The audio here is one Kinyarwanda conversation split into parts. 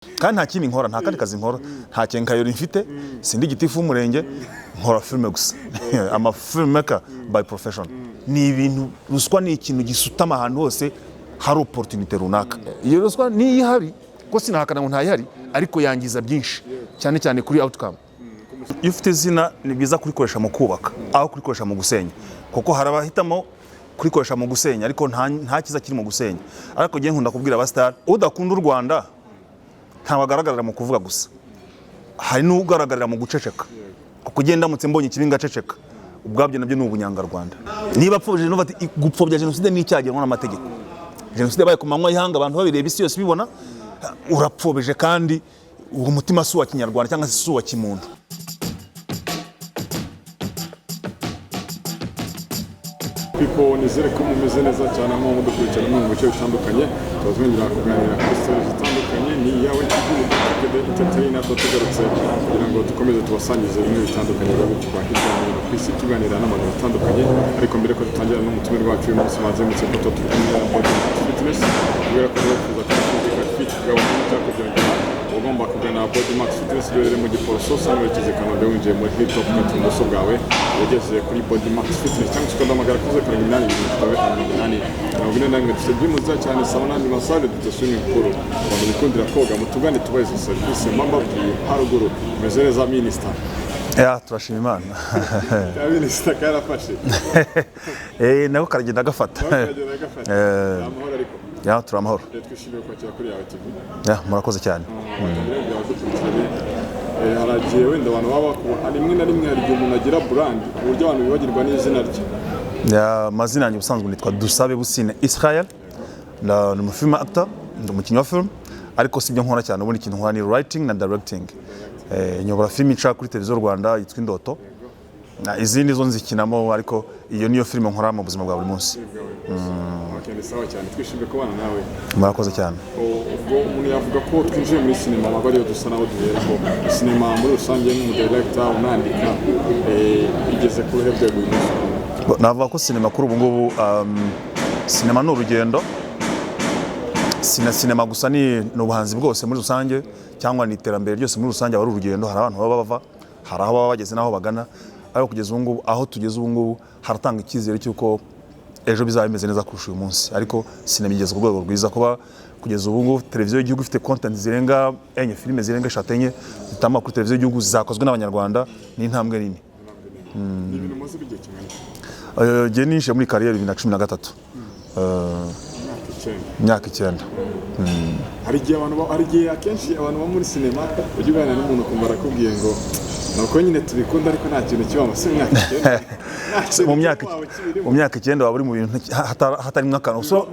Kandi nta kindi nkora, nta kandi kazi nkora, nta quincaillerie mfite, sindi gitifu w'umurenge, nkora filime gusa. Ama filmmaker by profession. Ni ibintu, ruswa ni ikintu gisutama ahantu hose hari opportunité runaka. Iyo ruswa niyo ihari, ko sinahakana ngo ntayihari, ariko yangiza byinshi, cyane cyane kuri outcome. Iyo ufite izina, ni byiza kurikoresha mu kubaka aho kurikoresha mu gusenya, kuko hari abahitamo kurikoresha mu gusenya, ariko nta cyiza kiri mu gusenya. Ariko njye nkunda kubwira abasitari, udakunda u Rwanda ntabwo agaragarira mu kuvuga gusa, hari n'ugaragarira mu guceceka. Kuko ugenda ndamutse mbonye ikibi ngaceceka, ubwabyo nabyo ni ubunyangarwanda. Niba apfobije jenoside, gupfobya jenoside ni icyaha gihanwa n'amategeko. Jenoside yabaye ku manywa y'ihanga, abantu babireba, isi yose ibibona, urapfobeje. Kandi uwo mutima si uwa kinyarwanda cyangwa se si uwa kimuntu. People, nizere ko mumeze neza cyane aho mudukurikirana mu bice bitandukanye. Tuba twongera kuganira kuri stories zitandukanye. Ni iyawe TV The Entertainer. Tuba tugarutse kugira ngo dukomeze tubasangize bimwe bitandukanye biba bivugwa hirya no hino ku isi, tuganira n'abantu batandukanye. Ariko mbere ko dutangira n'umutumirwa wacu uyu munsi, banze mutse ko tuba turi kumwe na Body Max Fitness, kubera ko niba wifuza kuba physical fit bwawe cyangwa kubyongera, uba ugomba kugana Body Max Fitness iherereye mu Giporoso, usa n'uwerekeza i Kanombe, winjiye muri Hilltop, ukata ibumoso bwawe ugeze kuri Body Max Fitness, cyangwa se ukaduhamagara kuri 0787 80 41. Dufite gym nziza cyane, sauna ni massage, dufite swimming pool. Abantu bikundira koga, mutugane tubahe izo serivisi mbabwiye haruguru. Meze neza, minisita? Ya, turashima Imana. Ka minisita karafashe. Eh, nako karagenda gafata. Karagenda gafata. Eh. Amahoro ariko? Ya, turi amahoro. Rero twishimiye kwakira kuri Yawe TV. Ya, murakoze cyane. Abadukurikiranye, hari igihe wenda abantu baba bakubona rimwe na rimwe, hari igihe umuntu agira brand ku buryo abantu bibagirwa n'izina rye. Ya, amazina yanjye ubusanzwe nitwa Dusabe Busine Israel. Ni umufilm actor, ndi umukinnyi wa film, ariko si byo nkora cyane. Ubundi ikintu nkora ni writing na directing. Nyobora film ica kuri Televiziyo Rwanda yitwa Indoto. Na izindi zo nzikinamo, ariko iyo niyo filime nkora mu buzima bwa buri munsi. Okay, ni sawa cyane, twishimiye kubana nawe. Murakoze cyane. Ubwo umuntu yavuga ko twinjiye muri sinema, ntabwo ariyo dusa naho duheraho. Sinema muri rusange, nk'umudirector unandika, igeze ku ruhe rwego uyu munsi? Navuga ko sinema kuri ubu ngubu, sinema ni urugendo. Sina sinema gusa, ni ubuhanzi bwose muri rusange, cyangwa ni iterambere ryose muri rusange, aba ari urugendo. Hari abantu baba bava, hari aho baba bageze n'aho bagana. Ariko kugeza ubu ngubu, aho tugeze ubu ngubu haratanga icyizere cy'uko ejo bizaba bimeze neza kurusha uyu munsi. Ariko sinema igeze ku rwego rwiza, kuba kugeza ubu ngubu televiziyo y'igihugu ifite content zirenga enye, filime zirenga eshatu, enye zitangwa kuri televiziyo y'igihugu zakozwe n'Abanyarwanda, ni intambwe nini. Ni ibintu umaze igihe kingana iki? Njye ninjiye muri carrière 2013. Imyaka 9. Imyaka 9. Hari igihe akenshi abantu bo muri sinema ujya uganira n'umuntu ukumva arakubwiye ngo ni uko nyine tubikunda, ariko nta kintu kibamo. Si mu myaka 9 nta kintu Mu myaka kibamo kibirimo? Mu myaka 9 waba uri mu bintu hatarimo akantu.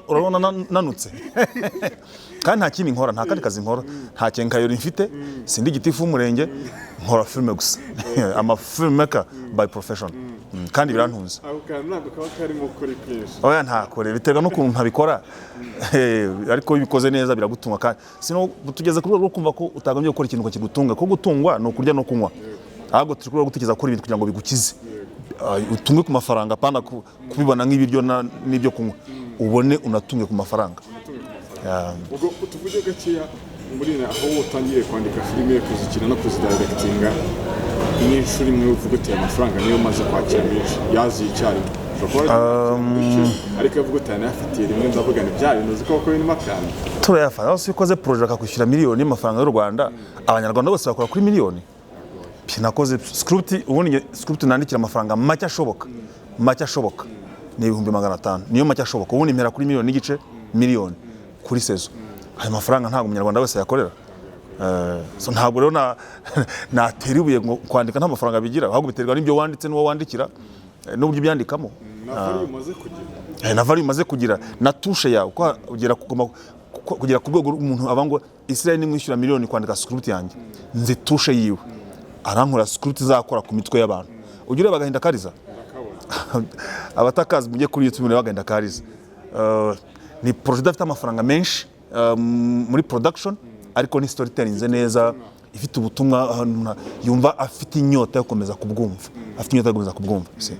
Urabona nanutse, kandi nta kindi nkora, nta kandi kazi nkora, nta quincaillerie mfite, sindi gitifu w'umurenge, nkora filime gusa. Ama filmmaker by profession. Kandi birantunze. Ako kantu ntabwo kaba karimo ukuri kwinshi. Oya, ntakore, biterwa n'ukuntu ntabikora. Ariko iyo ubikoze neza biragutunga. Kandi sino tugeze ku rwego rwo kumva ko utagombye gukora ikintu ngo kigutunga, ko gutungwa ni ukurya no kunywa, ahubwo turi ku rwego rwo gutekereza gukora ibintu kugira ngo bigukize. Ah, utunge ku mafaranga, apana kubibona nk'ibiryo n'ibyo kunywa, ubone unatunge ku mafaranga. Ya. Ubwo tuvuge gakeya muri aho utangiye kwandika filime, kuzikina no kuzidirectinga, n'inshuro imwe uvuga uti aya mafaranga niyo maze kwakira menshi yaziye icyarimwe? Ushobora kuba waragiye mu bice, ariko iyo uvuga uti aya nayafatiye rimwe, ndavuga ni bya bintu uzi ko birimo akantu. Turayafata. Aho si ukoze projet bakakwishyura miliyoni y'amafaranga y'u Rwanda, Abanyarwanda bose bakora kuri miliyoni? Pi, nakoze script, ubundi njye script nandikira amafaranga make ashoboka, make ashoboka ni 500,000, niyo make ashoboka. Ubundi mpera kuri miliyoni n'igice, miliyoni kuri saison. Ayo mafaranga ntabwo Umunyarwanda wese yakorera. So ntabwo rero natera ibuye ngo kwandika nta mafaranga bigira, ahubwo biterwa n'ibyo wanditse n'uwo wandikira, n'uburyo ubyandikamo. Na value umaze kugira. Na value umaze kugira na touche yawe, ko ugera kugera ku rwego umuntu aba ngo Israel nimwishyura miliyoni kwandika script yanjye, nzi touche yiwe, arankora script izakora ku mitwe y'abantu. Ujya ureba Agahinda Kariza? Ndakabona. Abatakazi mujye kuri YouTube murebe Agahinda Kariza. Ni projet idafite amafaranga menshi muri production, ariko ni storytelling neza. Ifite ubutumwa ahantu umuntu yumva afite inyota yo gukomeza kubwumva, afite inyota yo gukomeza kubwumva. Si.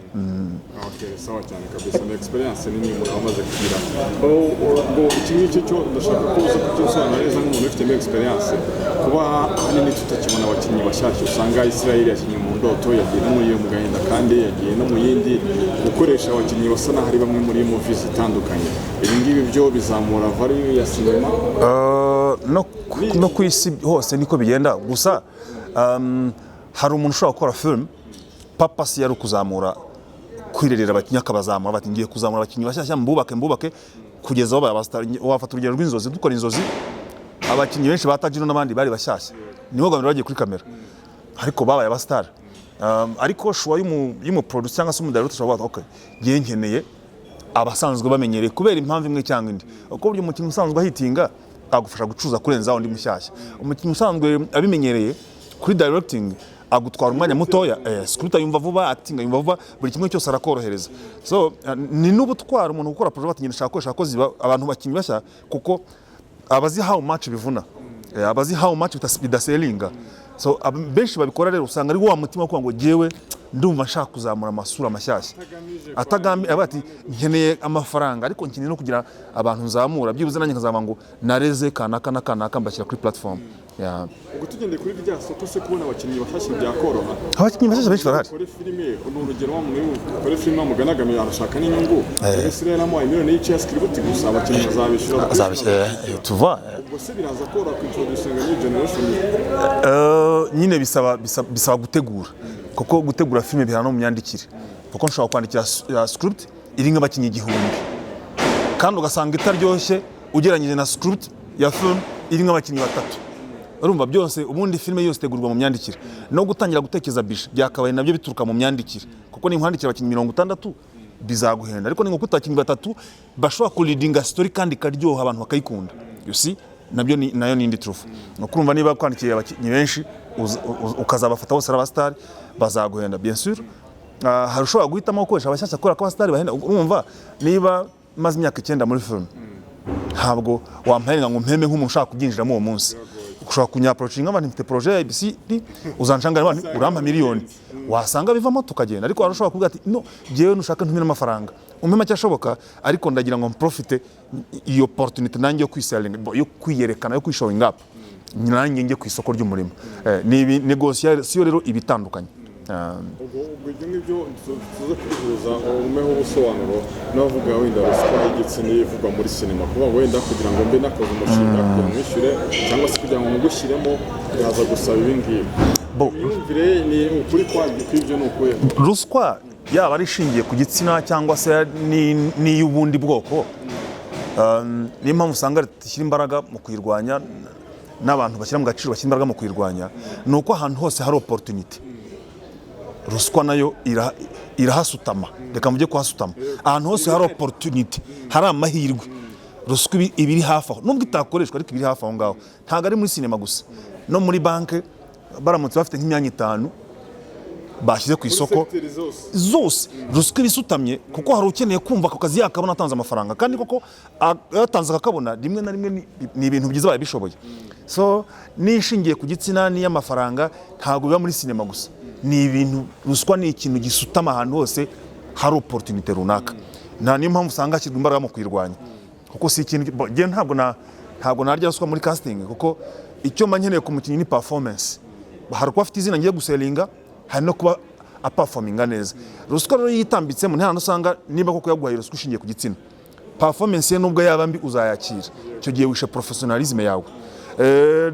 Okay, sawa cyane kabisa. Ni experience nini umuntu aba amaze kugira. Oh, ubwo iki ngiki cyo ndashaka ko uza kugisobanura neza nk'umuntu ubifitemo experience. Kuba ahanini tutakibona abakinnyi bashyashya, usanga Israel yakinnye mu Ndoto, yagiye no muri iyo mu Gahinda, kandi yagiye no mu yindi, gukoresha abakinnyi basa n'aho ari bamwe muri movies zitandukanye, ibi ngibi byo bizamura value ya sinema? No ku isi hose niko bigenda. Gusa hari umuntu ushobora gukora film purpose yari ukuzamura, kwirerera abakinnyi, akabazamura, bati: "Ngiye kuzamura abakinnyi bashyashya, mbubake, mbubake kugeza aho babaye." Wafata urugero rw'Inzozi. Dukora Inzozi, abakinnyi benshi ba Tajino n'abandi bari bashyashya, nibo bwa mbere bagiye kuri kamera, ariko babaye abasitari. Ariko choix y'umuproducer cyangwa se umudirector ashobora kuvuga: "Okay, ngiye nkeneye abasanzwe bamenyereye," kubera impamvu imwe cyangwa indi, kuko burya umukinnyi usanzwe ahitinga agufasha gucuruza kurenza undi mushyashya. Umukinnyi usanzwe abimenyereye kuri directing agutwara umwanya mutoya, script ayumva vuba, acting ayumva vuba, buri kimwe cyose arakorohereza. So ni n'ubutwara umuntu gukora project bati: "Ndashaka gukoresha abakozi abantu bakinnyi bashya," kuko abazi how much bivuna, abazi how much bidaselinga. So benshi babikora rero usanga ari wa mutima wo kuvuga ngo: "Jyewe ndumva nshaka kuzamura amasura mashyashya," atagambi avuga ati: "Nkeneye amafaranga, ariko nkeneye no kugira abantu nzamura, byibuze nanjye nkazaba ngo nareze kanaka na kanaka, mbashyira kuri platform." Yeah. Ubwo tugendeye kuri rya soko se, kubona abakinnyi bashyashya byakoroha? Abakinnyi bashyashya benshi barahari. Ukore filime, ni urugero, wa muntu ukore filime wamuganagamiye arashaka n'inyungu. Ese rero amuhaye miliyoni y'ice ya script gusa, abakinnyi bazabishyura? Tuva Ubwo se biraza koroha kuintroducinga new generation? Nyine bisaba gutegura, kuko gutegura filime bihana no mu myandikire, kuko nshobora kwandikira script iri nk'abakinnyi 1000 kandi ugasanga itaryoshye ugereranyije na script ya film iri nk'abakinnyi batatu. Urumva byose, ubundi filime yose itegurwa mu myandikire, no gutangira gutekereza bishe byakabaye nabyo bituruka mu myandikire, kuko ninkwandikira abakinnyi 60 bizaguhenda, ariko ni nko abakinnyi batatu bashobora kuleadinga story kandi ikaryoha, abantu bakayikunda. You see, nabyo ni nayo ni indi truth. Ni ukurumva niba kwandikiye abakinnyi benshi ukazabafata bose ari abasitari, bazaguhenda, bien sûr. Hari ushobora guhitamo gukoresha abashyashya kubera ko abasitari bahenda. Urumva niba maze imyaka 9 muri film, ntabwo wampayenga ngo mpeme nk'umuntu ushaka kubyinjiramo uwo munsi. Ushobora kunyapproachinga abantu: "Mfite projet ya ABC, uzanshanga abantu, urampa miliyoni," wasanga bivamo tukagenda. Ariko hari ushobora kuvuga ati: "No, jyewe nushaka ntumire amafaranga, umpe make ashoboka, ariko ndagira ngo mprofite iyo opportunity nanjye yo kwiselling, yo kwiyerekana, yo kwishowing up, nanjye njye ku isoko ry'umurimo." Ni ibi négociation rero iba itandukanye. Ubwo ibyo ngibyo tuze kubihuza, umeho ubusobanuro n'abavuga wenda ruswa y'igitsina ivugwa muri sinema, kuvuga ngo wenda kugira ngo mbe nakoze umushinga, kugira ngo mwishyure cyangwa se kugira ngo ngushyiremo biraza gusaba ibi ngibi. Imyumvire ni ukuri kwabyo kw'ibyo ni ukuhe? Ruswa yaba ari ishingiye ku gitsina cyangwa se n'iy'ubundi bwoko, niyo mpamvu usanga leta ishyira imbaraga mu kuyirwanya, n'abantu bashyira mu gaciro bashyira imbaraga mu kuyirwanya, ni uko ahantu hose hari opportunity, ruswa nayo irahasutama. Reka mujye kuhasutama. Ahantu hose hari opportunity, hari amahirwe, ruswa iba iri hafi aho, nubwo itakoreshwa, ariko iba iri hafi aho ngaho. Ntabwo ari muri sinema gusa, no muri banki baramutse bafite nk'imyanya itanu bashyize ku isoko, Segiteri zose. Zose ruswa iba isutamye, kuko hari ukeneye kumva ako kazi yakabona atanze amafaranga, kandi koko yatanze akakabona. Rimwe na rimwe ni ibintu byiza babishoboye. So n'ishingiye ku gitsina n'iy'amafaranga ntabwo biba muri sinema gusa. Ni ibintu, ruswa ni ikintu gisutama ahantu hose hari opportunity runaka. Nta niyo mpamvu usanga hashyirwa imbaraga mu kuyirwanya, kuko si ikintu njyewe ntabwo narya ruswa muri casting, kuko icyo mba nkeneye ku mukinnyi ni performance. Hari kuba afite izina ngiye guselinga, hari no kuba aperforminga neza. Ruswa rero yitambitsemo, nta hantu usanga niba koko yaguhaye ruswa ishingiye ku gitsina, performance ye nubwo yaba mbi uzayakira. Icyo gihe wishe professionalism yawe.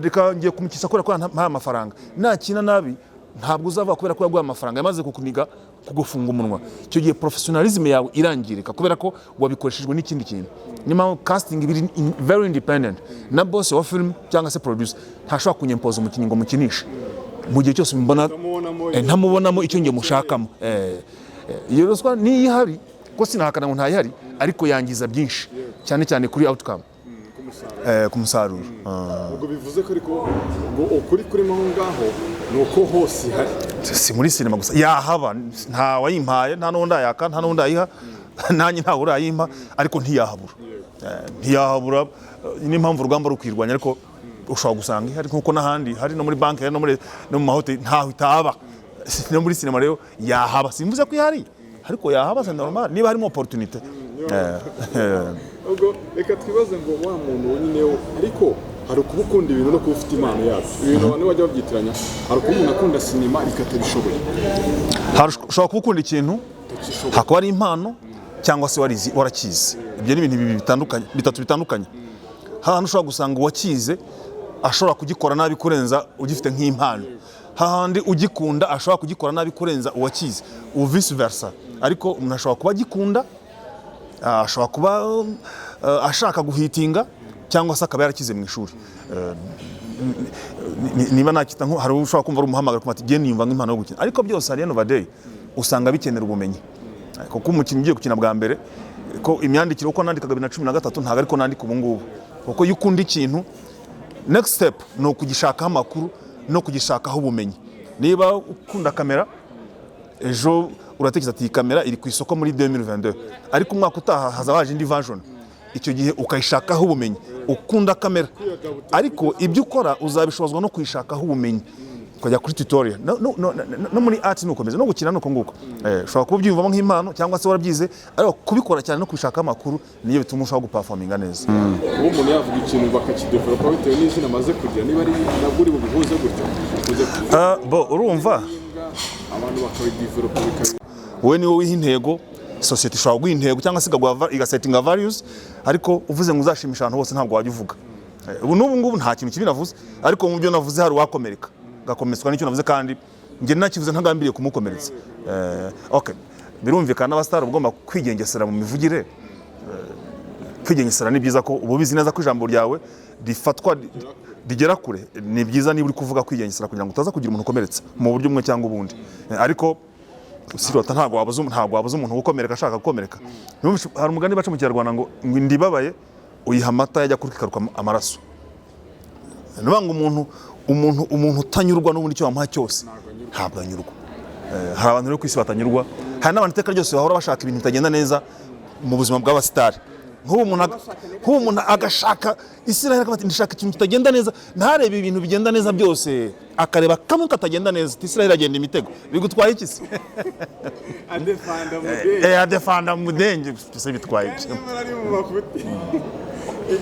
Reka ngiye kumukisa kubera ko nta amafaranga, nakina nabi ntabwo uzava kubera ko yaguhaye amafaranga, yamaze kukuniga, kugufunga umunwa. Icyo gihe professionalism yawe irangirika kubera ko wabikoreshejwe n'ikindi kintu. Niyo mpamvu casting iba iri very independent, na boss wa film cyangwa se producer ntashobora kunyempoza umukinnyi ngo mukinishe mu gihe cyose mbona Ntamubonamo. Ntamubonamo icyo ngiye mushakamo. Iyo ruswa niyo ihari, ko sinahakana ngo ntayihari, ariko yangiza byinshi, cyane cyane kuri outcome, ku musaruro. Ubwo bivuze ko, ariko ubwo ukuri kurimo aho ngaho ni uko hose ihari? Si muri sinema gusa, yahaba nta wayimpaye, nta n'undi ayaka, nta n'undi ayiha, nanjye ntawe urayimpa, ariko ntiyahabura. Ntiyahabura. Niyo mpamvu urugamba ari ukwirwanya, ariko Ushobora gusanga ihari nkuko n'ahandi hari, no muri banki hari, no mu mahoteli, ntaho itaba. No muri sinema rero yahaba. Simvuze ko ihari, ariko yahaba, c'est normal niba harimo opportunité. Ubwo reka twibaze ngo wa muntu nyine, ariko hari ukuba ukunda ibintu no kuba ufite impano yabyo. Ibintu abantu bajya babyitiranya. Hari ukuba umuntu akunda sinema ariko atabishoboye. Ushobora kuba ukunda ikintu, Atakishoboye. hakaba ari impano cyangwa se warizi, warakize. Ibyo ni ibintu bibiri bitandukanye, bitatu bitandukanye. Hahandi ushobora gusanga uwakize ashobora kugikora nabi kurenza ugifite nk'impano, hahandi ugikunda ashobora kugikora nabi kurenza uwakize, ubu vice versa. Ariko umuntu ashobora kuba agikunda, ashobora kuba ashaka guhitinga, cyangwa se akaba yarakize mu ishuri. Niba nakita nko hari ushobora kumva ari umuhamagaro kumva ati: "Jye niyumva nk'impano yo gukina." Ariko byose at the end of the day usanga bikenera ubumenyi, kuko umukinnyi ugiye gukina bwa mbere, ko imyandikire uko nandikaga 2013 ntabwo ariko nandika ubu ngubu. Kuko iyo ukunda ikintu, next step ni ukugishakaho amakuru no kugishakaho ubumenyi. Niba ukunda kamera, ejo uratekereza ati: "Iyi kamera iri ku isoko muri 2022, ariko umwaka utaha hazaba haje indi version." Icyo gihe ukayishakaho ubumenyi. Ukunda kamera, ariko ibyo ukora uzabishobozwa no kuyishakaho ubumenyi, ukajya kuri tutorial. No muri art ni ukomeza no gukina nuko nguko. Ushobora kuba ubyiyumvamo nk'impano cyangwa se warabyize, ariko kubikora cyane no kubishakaho amakuru niyo bituma ushobora guperforminga neza. Kuba umuntu yavuga ikintu bakakidevelopa bitewe n'izina amaze kugira, niba ari nabwo uri bubihuze gutyo uze kuvuga Ah, bo urumva imbwa, abantu bakabidevelopa bikabi Wowe niwe wiha intego. Sosiyete ishobora guha intego cyangwa se ikaguha igasettinga values, ariko uvuze ngo uzashimisha abantu bose, ntabwo wajya uvuga. Ubu n'ubu ngubu nta kintu kibi navuze, ariko mu byo navuze hari uwakomereka, gakometswa n'icyo navuze, kandi njye nakivuze ntagambiriye kumukomeretsa. Okay, birumvikana, n'abasitari ugomba kwigengesera mu mivugire. Kwigengesera ni byiza, ko uba ubizi neza ko ijambo ryawe rifatwa rigera kure. Ni byiza niba uri kuvuga kwigengesera kugira ngo utaza kugira umuntu ukomeretsa mu buryo bumwe cyangwa ubundi. Ariko usirota ntabwo wabuza umuntu gukomereka ashaka gukomereka. Hari umugani baca mu Kinyarwanda ngo indibabaye uyiha amata, yajya kurya ikaruka amaraso. Ni ukuvuga ngo umuntu utanyurwa n'ubundi icyo wamuha cyose ntabwo anyurwa. Hari abantu rero ku isi batanyurwa, hari n'abantu iteka ryose bahora bashaka ibintu bitagenda neza mu buzima bw'abasitari. Nk'ubu umuntu agashaka Israel akavuga ati: "Ndashaka ikintu kitagenda neza." Ntarebe ibintu bigenda neza byose, akareba kamwe katagenda neza, ati: "Israel agenda imitego." Bigutwaye iki se? Adefanda mudenge. Adefanda mudenge se bitwaye iki? Nyamara ari mu mafuti.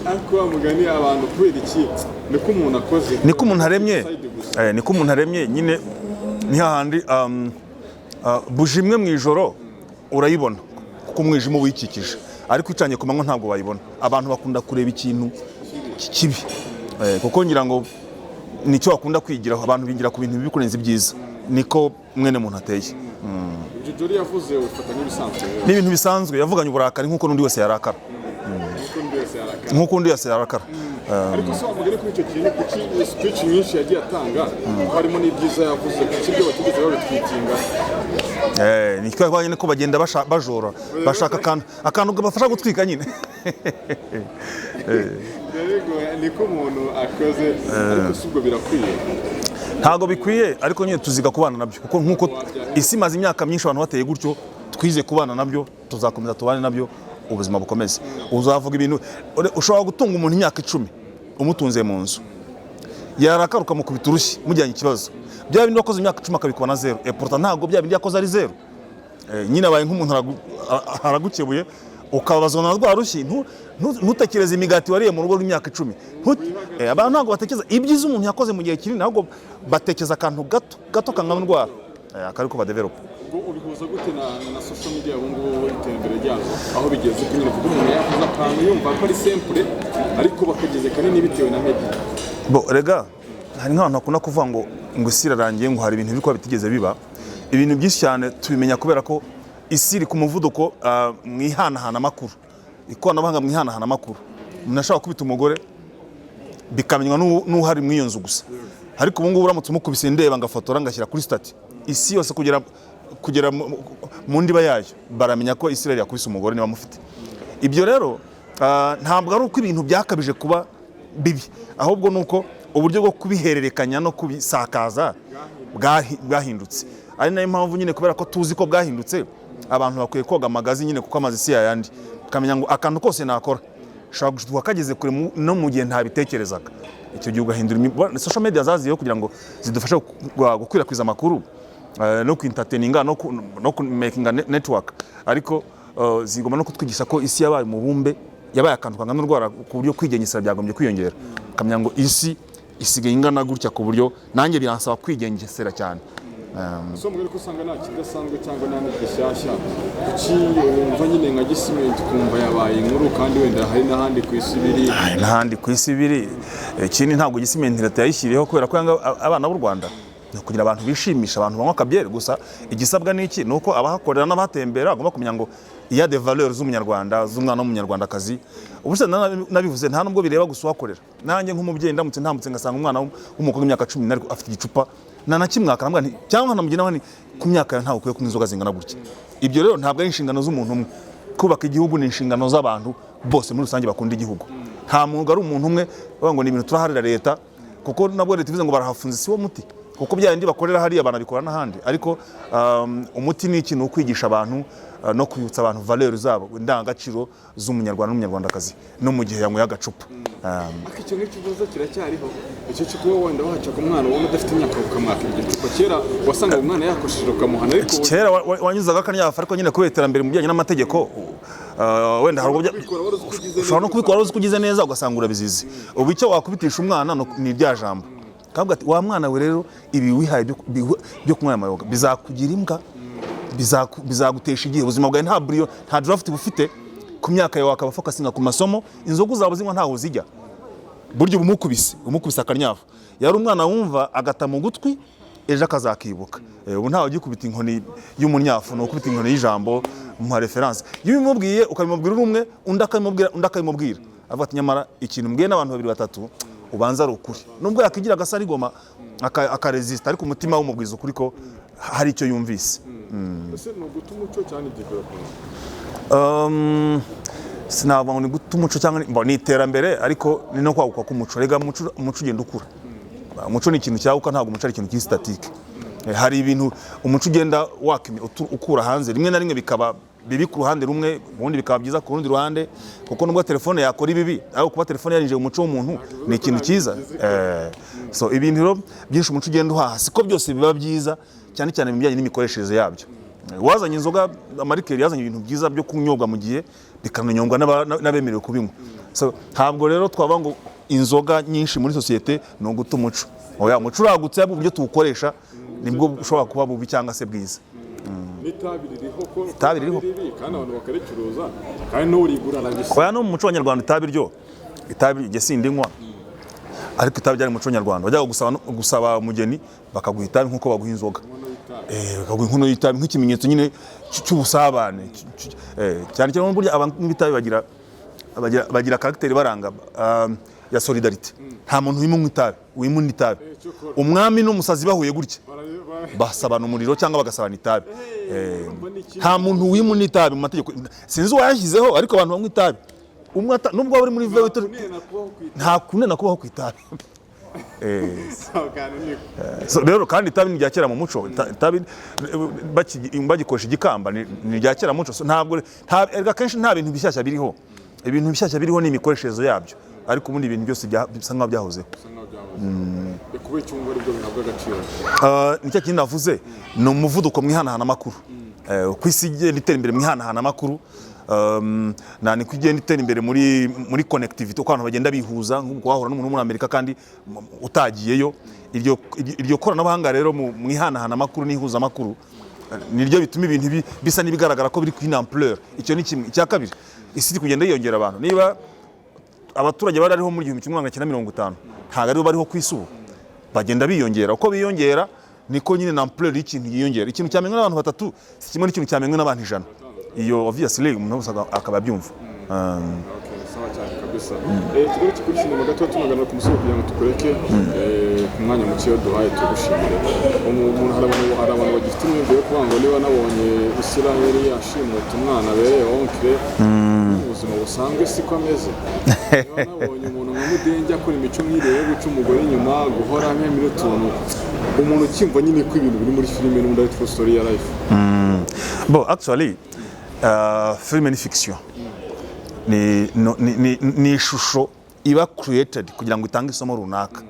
Ariko wa mugani, abantu kubera iki niko umuntu akoze? Niko umuntu aremye. Side gusa. Niko umuntu aremye nyine. Ni hahandi buji imwe mu ijoro urayibona kuko umwijima uba uyikikije, ariko icanye ku manywa ntabwo wayibona. Abantu bakunda kureba ikintu kibi, kuko ngira ngo nicyo bakunda kwigiraho. Abantu bigira ku bintu bibi kurenza ibyiza, niko mwene muntu ateye. Ibyo Jolly yavuze ufata nk'ibisanzwe rero? Ni ibintu bisanzwe, yavuganye uburakari nk'uko n'undi wese yarakara. Nk'uko undi wese yarakara. Nk'uko undi wese yarakara. Ariko se wa mugani, kuri icyo kintu, kuki speech nyinshi yagiye atanga ko harimo n'ibyiza yavuze, kuki ibyo batigeze babitwitinga? Ni kwa nyine ko bagenda bajora, bashaka akantu kabafasha gutwika nyine. Rero niko umuntu akoze, ariko si ubwo birakwiye? Ntabwo bikwiye, ariko nyine tuziga kubana nabyo, kuko nk'uko isi imaze imyaka myinshi abantu bateye gutyo, twize kubana nabyo, tuzakomeza tubane nabyo, ubuzima bukomeze. Uzavuga ibintu, ushobora gutunga umuntu imyaka 10 umutunze mu nzu, yarakara ukamukubita urushyi mujyanye ikibazo, bya bindi wakoze imyaka 10 akabikuba na zéro. Et pourtant ntabwo bya bindi yakoze ari zéro. Nyine abaye nk'umuntu aragukebuye, ukababazwa na rwa rushyi. Ntutekereze imigati wariye mu rugo rw'imyaka 10. Abantu ntabwo batekereza ibyiza umuntu yakoze mu gihe kinini, ahubwo batekereza akantu gato gato kangana indwara, akari ko badevelopa. Ubwo ubihuza gute na social media ubu ngubu, iterambere ryazo aho bigeze, ko nyine uvuga umuntu yakoze akantu yumva ko ari simple, ariko bakageze kanini bitewe na media? Bo rega hari nk'abantu bakunda kuvuga ngo isi irarangiye, ngo hari ibintu biri kuba bitigeze biba. Ibintu byinshi cyane tubimenya kubera ko isi iri ku muvuduko, mu ihanahana amakuru, ikoranabuhanga mu ihanahana amakuru. Umuntu ashobora gukubita umugore bikamenywa n'uhari muri iyo nzu gusa, ariko ubu ngubu uramutse umukubise ndeba, ngafotora, ngashyira kuri status, isi yose kugera mu ndiba yayo baramenya ko Israel yakubise umugore niba amufite. Ibyo rero ntabwo ari uko ibintu byakabije kuba bibi, ahubwo ni uko uburyo bwo kubihererekanya no kubisakaza bwahindutse. Ari nayo mpamvu nyine, kubera ko tuzi ko bwahindutse, abantu bakwiye koga amagazi nyine, kuko amazi si yayandi, ukamenya ngo akantu kose nakora ushobora gushuka kageze kure no mu gihe ntabitekerezaga. Icyo gihe ugahindura social media zaziyeho kugira ngo zidufashe gukwirakwiza amakuru, no kwintertaininga no ku makinga network, ariko zigomba no kutwigisha ko isi yabaye umubumbe, yabaye akantu kangana n'urwara, ku buryo kwigengesera byagombye kwiyongera, ukamenya ngo isi isigaye ingana gutya, ku buryo nanjye biransaba kwigengesera cyane. So mbere ko usanga nta kidasanzwe cyangwa nta n'igishyashya, kuki wumva nyine nka Gisimenti ukumva yabaye inkuru kandi wenda hari n'ahandi ku isi biri? Ay, n'ahandi ku isi biri. Ikindi, ntabwo Gisimenti leta yayishyiriyeho kubera ko yanga abana b'u Rwanda. Ni ukugira abantu bishimisha, abantu banywa akabyeri gusa. Igisabwa ni iki? Ni uko abahakorera n'abahatembera bagomba kumenya ngo iya des valeurs z'Umunyarwanda, z'umwana w'Umunyarwandakazi. Ubuse nabivuze, nta nubwo bireba gusa uhakorera. Nanjye nk'umubyeyi, ndamutse ntambutse ngasanga umwana w'umukobwa w'imyaka 14 ariko afite igicupa, nta na kimwe, akanambwira nti, cyangwa nkanamugira nti: "Ku myaka yawe ntabwo ukwiye kunywa inzoga zingana gutya." Ibyo rero ntabwo ari inshingano z'umuntu umwe. Kubaka igihugu ni inshingano z'abantu bose muri rusange bakunda igihugu. Nta mwuga ari umuntu umwe bavuga ngo ni ibintu turaharira leta, kuko nabwo leta ivuze ngo barahafunze si wo muti, kuko bya bindi bakorera hariya banabikora n'ahandi. Ariko umuti ni iki? Ni ukwigisha abantu, no kwibutsa abantu valeur zabo, indangagaciro z'Umunyarwanda n'Umunyarwandakazi, no mu gihe yanyweye agacupa. Ariko icyo ngicyo uvuze kiracyariho, icyo cyo kuba wenda waca ku mwana ubona udafite imyaka ukamwaka iryo cupa. Kera wasangaga umwana yakosheje ukamuhana, ariko ubu- Kera wanyuzaga akanyafu, ariko nyine kubera iterambere mu bijyanye n'amategeko, wenda hari ubwo Kubikora wari uzi ko ugize ushobora no neza. kubikora uzi ko ugize neza, ugasanga urabizize. Ubu icyo wakubitisha umwana ni rya jambo kavuga ati: "Wa mwana we rero, ibi wihaye byo kunywa aya mayoga bizakugira imbwa, bizagutesha igihe, ubuzima bwawe nta buriyo, nta draft bufite. Ku myaka yawe wakaba focusinga ku masomo, inzoga uzaba uzinywa ntaho zijya." Burya uba umukubise akanyafu. Yari umwana wumva agata mu gutwi, ejo akazakibuka. Ubu ntawe ugikubita inkoni y'umunyafu, ni ukubita inkoni y'ijambo, muha reference. Iyo ubimubwiye, ukabimubwira uri umwe, undi akabimubwira, undi akabimubwira, avuga ati: "Nyamara ikintu mbwiye n'abantu babiri batatu ubanza ari ukuri." Nubwo yakigira agasarigoma akaresista, ariko umutima we umubwiza ukuri ko hari icyo yumvise. Ese ni uguta umuco cyane development? Sinavuga ngo ni guta umuco cyangwa ni iterambere, ariko ni no kwaguka k'umuco. Rega umuco ugenda ukura. Umuco ni ikintu cyaguka, ntabwo umuco ari ikintu kiri statique. Hari ibintu umuco ugenda ukura hanze, rimwe na rimwe bikaba bibi ku ruhande rumwe, ubundi bikaba byiza ku rundi ruhande, kuko nubwo telefone yakora ibibi, ariko kuba telefone yarinjiye mu muco w'umuntu ni ikintu cyiza. So ibintu rero byinshi umuco ugenda uhaha, siko byose biba byiza, cyane cyane mu bijyanye n'imikoreshereze yabyo. Wazanye inzoga, amarikeri yazanye ibintu byiza byo kunyobwa mu gihe bikananyobwa n'abemerewe kubinywa. So, ntabwo rero twavuga ngo inzoga nyinshi muri sosiyete ni uguta umuco. Oya, umuco uragutse, ahubwo uburyo tuwukoresha nibwo bushobora kuba bubi cyangwa se bwiza. N'itabi ririho ko Itabi ririho. Ribi, kandi abantu bakaricuruza, kandi n'urigura arabisa. Oya, no mu muco w'Abanyarwanda itabi ryo, itabi jye sindinywa, ariko itabi ryari mu muco nyarwanda. Wajyaga gusaba umugeni, bakaguha itabi nk'uko baguha inzoga. Bakaguha inkono y'itabi nk'ikimenyetso nyine cy'ubusabane. Cyane cyane burya abantu b'itabi bagira caractère baranga ya solidarité. Nta muntu wimunywa itabi wimuna itabi. Umwami n'umusazi bahuye gutya basabana umuriro cyangwa bagasabana itabi. Nta muntu wimuna itabi mu mategeko. Sinzi uwayashyizeho, ariko abantu banywa itabi, umwe nubwo waba uri muri vewe, nta kunena kubaho ku itabi. So rero kandi itabi ni irya kera mu muco. Itabi bagikoresha igikamba, ni irya kera mu muco. So, ntabwo erega akenshi nta bintu bishyashya biriho. Ibintu bishyashya biriho ni imikoreshereze yabyo, ariko ubundi ibintu byose bisa nkaho byahozeho. Kuba icyumba aribwo bihabwa agaciro. Nicyo kintu navuze, ni umuvuduko mu ihanahanamakuru. Uko isi igenda itera imbere mu ihanahanamakuru, na niko igenda itera imbere muri connectivity, uko abantu bagenda bihuza, nk'uko wahura n'umuntu wo muri Amerika kandi utagiyeyo. Iryo koranabuhanga rero mu ihanahanamakuru n'ihuzamakuru, niryo bituma ibintu bisa n'ibigaragara ko biri kuri ampleur. Icyo ni kimwe. Icya kabiri, isi iri kugenda yiyongera abantu. Niba abaturage bari ariho muri 1950, ntabwo aribo bariho ku isi ubu. Bagenda biyongera. Uko biyongera niko nyine na ampleur y'ikintu yiyongera. Ikintu cyamenywe n'abantu batatu si kimwe n'ikintu cyamenywe n'abantu 100. Iyo obviously umuntu wese akaba abyumva. Okay, sawa cyane kabisa. Tugaruke kuri sinema gato, tunagana ku musozo kugira ngo tukureke ku mwanya muke duhaye, tugushimire. Umuntu hari abantu bagifite imyumvire yo kuvuga ngo niba nabonye Israel ashimuta umwana abereye oncle, mu buzima busanzwe siko ameze. Niba nabonye umuntu nka Mudenge akora imico nk'iriya yo guca umugore inyuma, guhora amemera utuntu, umuntu ukimva nyine ko ibintu biri muri filime n'ubundi ari true story ya life. Bon, actually, filime ni fiction, ni, no, ni, ni, ni ishusho. iba created kugira ngo itange isomo runaka.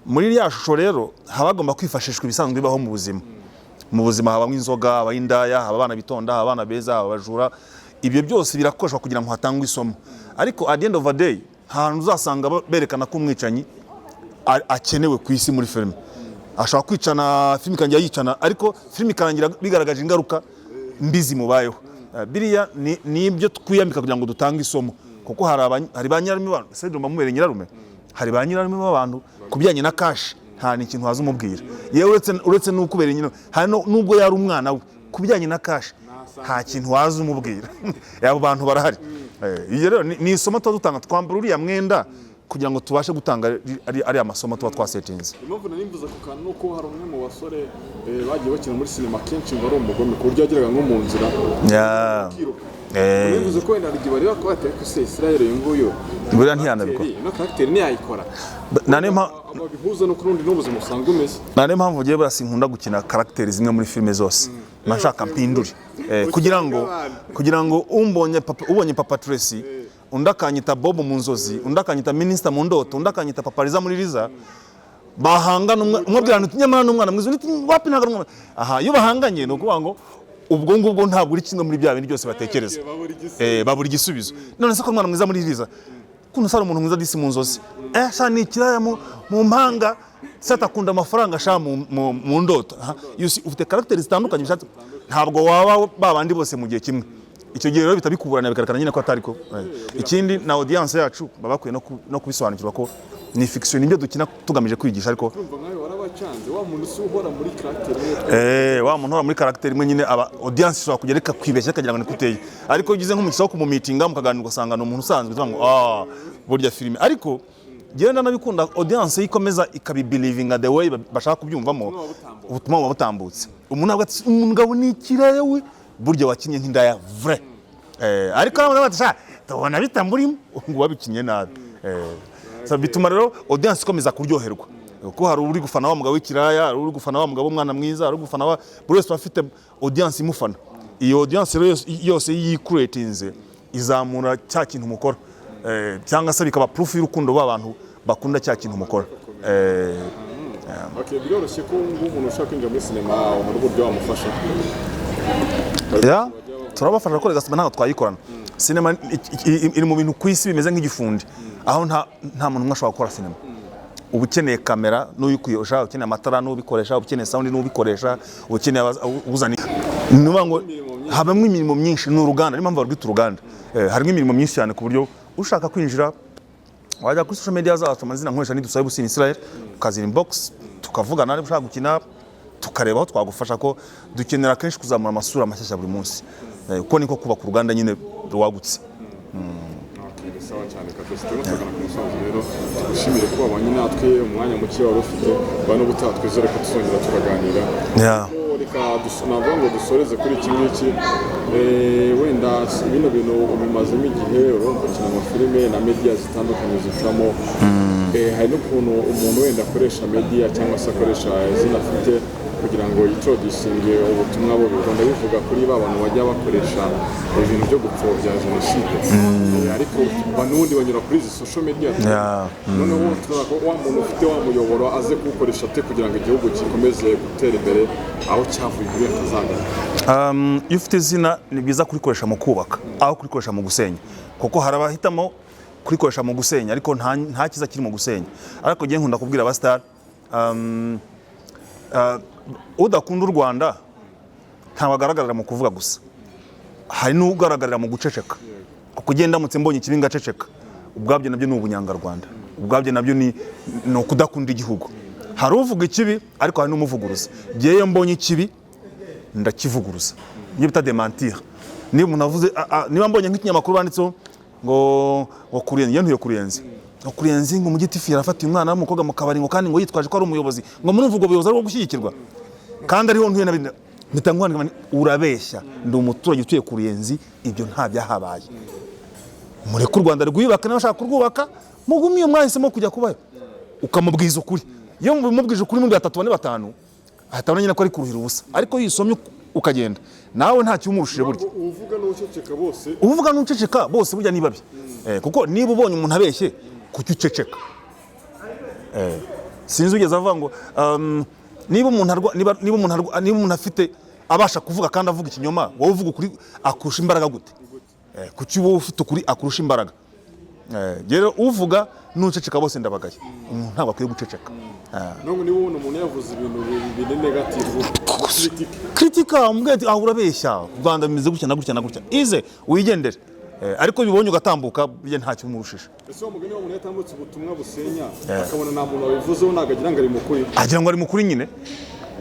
Muri iriya shusho rero haba hagomba kwifashishwa ibisanzwe bibaho mu buzima. Mu buzima habamo inzoga, haba indaya, haba abana bitonda, haba abana beza, haba abajura. Ibyo byose birakoreshwa kugira ngo hatangwe isomo. Ariko at the end of the day, nta hantu uzasanga berekana ko umwicanyi akenewe ku isi muri filime. Ashobora kwicana, filime ikarangira yicana, ariko filime ikarangira bigaragaje ingaruka mbi zimubayeho. Biriya ni ibyo twiyambika kugira ngo dutange isomo, kuko hari ba nyirarume b'abantu. Ese ndumva mubereye nyirarume? Hari ba nyirarume b'abantu ku bijyanye na cash nta n'ikintu waza umubwira. Yewe, uretse n'uko ubereye nyirarume, hari nubwo yari umwana we, ku bijyanye na cash nta kintu waza umubwira. Abo bantu barahari. Iyo rero ni isomo tuba dutanga. Twambara uriya mwenda kugira ngo tubashe gutanga ariya masomo tuba twasetinze. Impamvu nari mvuze ako kantu ni uko hari umwe mu basore bagiye bakina muri sinema kenshi ngo ari umugome, ku buryo yageraga nko mu nzira akiruka. Bivuze ko wenda hari igihe bareba ko batari ko se Israel uyu nguyu Buriya ntiyanabikora. Ino caractère ntiyayikora. Babihuza no kurundi n'ubuzima busanzwe umeze. Nta niyo mpamvu ugiye buriya sinkunda gukina caractère zimwe muri filime zose, mba nshaka mpindure. Kugira ngo umbonye papa, ubonye Papa Tracy, undi akanyita Bob mu nzozi, undi akanyita Minister mu ndoto, undi akanyita Papa Liza muri Liza, bahangana, umwe abwira undi, nyamara n'umwana mwiza, undi ati, wapi, ntabwo ari umwana. Aha iyo bahanganye ni ukuvuga ngo ubwo ngubwo ntabwo uri kimwe muri bya bindi byose batekereza. Babura igisubizo. Babura igisubizo. None se ko umwana mwiza muri Liza, kuno sari umuntu mwiza disi mu nzozi, sha ni ikiraya mu mpanga, se atakunda amafaranga sha mu ndoto. Aha, you see, ufite caractère zitandukanye, ntabwo waba babandi bose mu gihe kimwe. Icyo gihe rero bihita bikuburana, bikarekana nyine ko atari ko. Ikindi na audience yacu baba bakwiye no kubisobanukirwa ko ni fiction, nibyo dukina tugamije kwigisha, ariko Urumva nkawe warabacanze, wa muntu si uhora muri caractère imwe. Wa muntu uhora muri caractère imwe nyine, aba audience ishobora kugera ikakwibeshya ikagira ngo niko uteye. Ariko iyo ugize nk'umugisha wo kumumitinga, mukaganira, ugasanga ni umuntu usanzwe, uvuga ngo ah, burya filime. Ariko genda nabikunda, audience yo ikomeza ikabibelievinga the way bashaka kubyumvamo. Buba butambutse. Ubutumwa buba butambutse. Umuntu avuga ati umugabo ni ikiraya we, burya wakinye nk'indaya vrai. Ariko bamwe bati sha tubona bitamurimo, ngo wabikinye nabi. So bituma rero audience ikomeza kuryoherwa, kuko hari uri gufana wa mugabo w'ikiraya, hari uri gufana wa mugabo w'umwana mwiza, hari uri gufana wa buri wese aba afite audience imufana. Iyo audience rero yose yikuretinze izamura cya kintu mukora, cyangwa se bikaba proof y'urukundo rw'abantu bakunda cya kintu mukora. Okay, biroroshye ko ubu ngubu umuntu ushaka kwinjira muri sinema hari uburyo wamufasha? Ya, turabafasha gukora sinema, ntabwo twayikorana. Sinema iri mu bintu ku isi bimeze nk'igifundi, aho nta muntu umwe ashobora gukora sinema. Uba ukeneye kamera n'uyikoresha, ukeneye amatara n'ubikoresha, ukeneye sound n'ubikoresha, ukeneye uzana, ni ukuvuga ngo habamo imirimo myinshi. Ni uruganda, niyo mpamvu barwita uruganda. Harimo imirimo myinshi cyane, ku buryo ushaka kwinjira wajya kuri social media zacu, amazina nkoresha ni Dusabe Busine Israel, ukazira inbox tukavugana, niba ushaka gukina tukareba aho twagufasha, ko dukenera kenshi kuzamura amasura mashyashya buri munsi. Kuko niko kubaka uruganda nyine rwagutse. Okay, ni sawa cyane kabisa. Turimo turagana ku musozo rero, tugushimire ko wabanye natwe umwanya muke wari ufite. Ba n'ubutaha twizere ko tuzongera tukaganira. Ko reka navuga ngo dusoreze kuri iki ngiki. Wenda bino bintu ubimazemo igihe, urumva ukina amafilime na media zitandukanye zicamo. Hari n'ukuntu umuntu wenda akoresha media cyangwa se akoresha izina afite kugira ngo yintroducinge ubutumwa bubi. Ubwo ndabivuga kuri ba bantu bajya bakoresha ibintu byo gupfobya jenoside. Ariko n'ubundi banyura kuri izi social media. Noneho turabona ko wa muntu ufite wa muyoboro aze kuwukoresha ate kugira ngo igihugu gikomeze gutera imbere aho cyavuye muri atazagaruka? Iyo ufite izina ni byiza kurikoresha mu kubaka aho kurikoresha mu gusenya, kuko hari abahitamo kurikoresha mu gusenya, ariko nta cyiza kiri mu gusenya. Ariko njye nkunda kubwira abasitari, udakunda u Rwanda ntabwo agaragarira mu kuvuga gusa, hari n'ugaragarira mu guceceka. Kuko ugenda ndamutse mbonye ikibi ngaceceka, ubwabyo nabyo ni ubunyangarwanda, ubwabyo nabyo ni ukudakunda igihugu. Hari uvuga ikibi, ariko hari n'umuvuguruza. Njyewe iyo mbonye ikibi ndakivuguruza, niyo bita démentir. Niba umuntu avuze, niba mbonye nk'ikinyamakuru banditseho ngo Kurenzi, ntuye Kurenzi, ngo Kurenzi ngo umugitifu yarafatiye umwana w'umukobwa mu kabari, ngo kandi ngo yitwaje ko ari umuyobozi, ngo murumva ubwo buyobozi ari ubwo gushyigikirwa kandi ariho ntuye, nabi mpita nkwandika nti, urabeshya, ndi umuturage utuye ku Ruyenzi, ibyo nta byahabaye. Mureke u Rwanda rwiyubaka, niba bashaka kurwubaka mugume iyo mwahisemo kujya kubayo. Ukamubwiza ukuri. Iyo mubwije ukuri muri batatu, bane, batanu, ahita abona nyine ko ari kuruhira ubusa. Ariko iyo usomye ukagenda, nawe nta kiwumurushije burya. Uvuga n'uceceka bose. Uvuga n'uceceka bose burya ni babi. Kuko niba ubonye umuntu abeshye, kuki uceceka? Sinzi ugeze avuga ngo niba umuntu arwa, niba umuntu afite abasha kuvuga kandi avuga ikinyoma, wowe uvuga ukuri akurusha imbaraga gute? Kuki wowe ufite ukuri akurusha imbaraga? Rero uvuga n'uceceka bose ndabagaye. Umuntu ntabwo akwiye guceceka. Nubwo niba ubona umuntu yavuze ibintu biri negative, critique. Kritika, umubwira ati: "Aho urabeshya, u Rwanda bimeze gutya na gutya na gutya," ize wigendere. Ariko bibonye ugatambuka, burya ntacyo umurushije. Ese wa mugani, wa muntu yatambutse ubutumwa busenya, akabona nta muntu wabivuzeho, ntabwo agira ngo ari mukuri? Agira ngo ari mukuri nyine,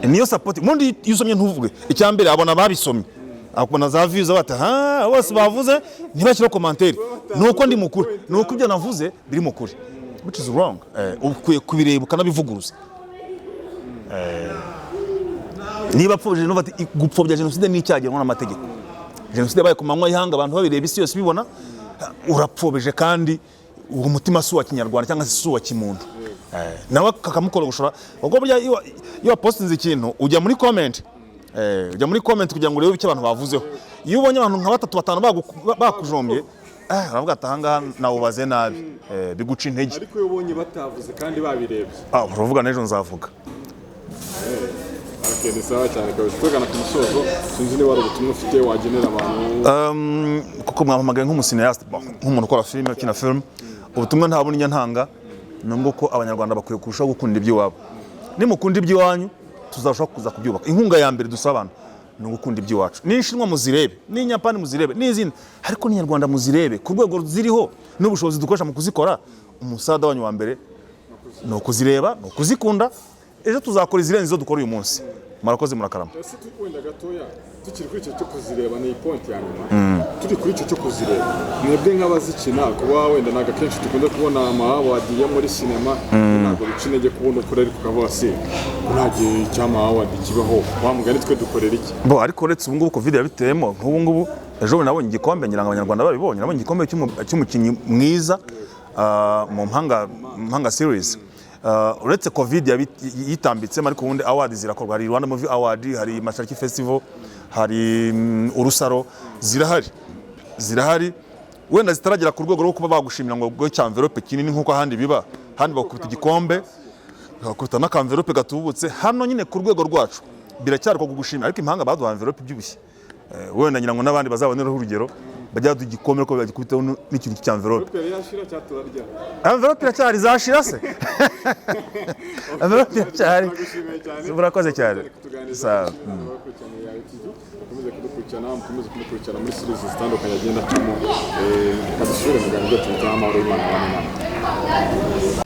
niyo support. Ubundi iyo usomye ntuvuge, icya mbere abona ababisomye, akabona za views, bati: "Ha, bose bavuze ntibashyiraho commentaire, nuko ndi mukuri, nuko ibyo navuze biri mukuri," which is wrong. Ukwiye kubireba ukanabivuguruza. Niba apfobye jenoside, ati gupfobya jenoside ni icyaha gihanwa n'amategeko. Jenoside yabaye ku manywa y'ihanga, abantu babireba, isi yose ibibona, urapfobeje. Kandi uwo mutima si uwa kinyarwanda cyangwa se si uwa kimuntu. Nawe kakamukorogoshora, kuko burya iyo wapostinze ikintu ujya muri comment, ujya muri comment kugira ngo urebe icyo abantu bavuzeho. Iyo ubonye abantu nka batatu, batanu bakujombye, uravuga ati: "Ahangaha nawubaze nabi." Biguca intege. Ariko iyo ubonye batavuze kandi babirebye? Ah, uravuga n'ejo nzavuga. Okay, ni sawa cyane kabisa. Tugana ku musozo, sinzi niba hari ubutumwa ufite wagenera abantu. Kuko mwampamagaye nk'umu cinéaste, bon, nk'umuntu ukora filime, ukina filime, ubutumwa nta bundi ntanga ni ubwo ko Abanyarwanda bakwiye kurushaho gukunda iby'iwabo. Nimukunda iby'iwanyu, tuzarushaho kuza kubyubaka. Inkunga ya mbere dusaba abantu ni ugukunda iby'iwacu. N'inshinwa muzirebe, n'inyapani muzirebe, n'izindi, ariko n'inyarwanda muzirebe ku rwego ziriho n'ubushobozi dukoresha mu kuzikora. Umusada wanyu wa mbere ni ukuzireba, ni ukuzikunda. Ejo tuzakora izirenze izo dukora uyu munsi. Murakoze, murakarama. Ese wenda gatoya, tukiri kuri icyo cyo kuzireba, ni point ya nyuma, turi kuri icyo cyo kuzireba, mwebwe nk'abazikina, kuba wenda ntabwo akenshi dukunda kubona ama award yo muri sinema, ntabwo bica intege kubona ukuri, ariko ukavuga se ko nta gihe cy'ama award kibaho, wa mugani twe dukorera iki? Bo, ariko uretse ubu ngubu Covid yabiteyemo, nk'ubu ngubu ejo bundi nabonye igikombe, ngira ngo Abanyarwanda babibonye, nabonye igikombe cy'umukinnyi mwiza mu mpanga series. Uretse Covid yitambitsemo, ariko ubundi award zirakorwa. Hari Rwanda Movie Award, hari Mashariki Festival, hari Urusaro, zirahari, zirahari, wenda zitaragera ku rwego rwo kuba bagushimira ngo ubwo cya envelope kinini nk'uko ahandi biba. Ahandi bakubita igikombe, bakubita n'akamverope gatubutse. Hano nyine ku rwego rwacu biracyari ko kugushimira, ariko impanga baduha envelope ibyibushye. Wenda ngira ngo n'abandi bazaboneraho urugero, bajya baduha igikombe ariko bagikubitaho n'ikintu cya envelope. Yari yashira cyaturarya. Envelope iracyari, zashira se? Envelope iracyari. Turagushimiye cyane. Murakoze cyane. Kutuganiriza. Sawa. Abakurikirana Yawe TV mukomeze kudukurikirana, mukomeze kumukurikirana muri series zitandukanye agenda acamo. Reka dusubire mu biganiro byacu bitaha. Amahoro y'Imana abane namwe.